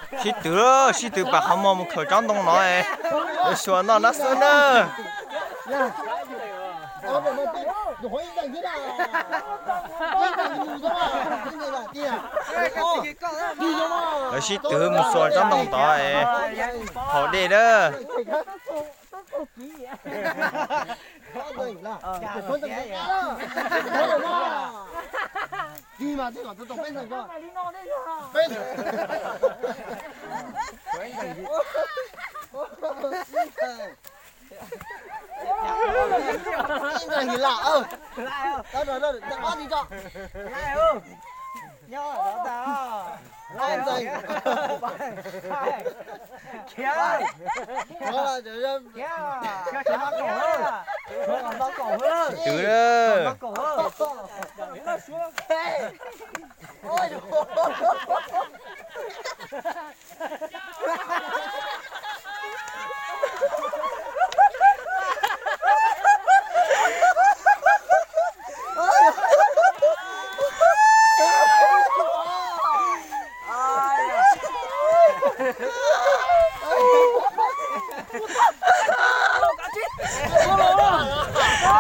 Sib twv, sib twv pam qhov muag mus khaws tsob ntoo no, lawv suas noj nab xwb na. Lawv sib twv mus xuas tsob ntoo tod, haus dej na. Twv na.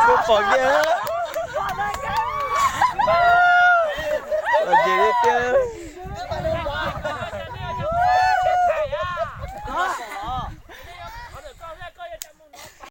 Kuv pom kiag. Ces tiag.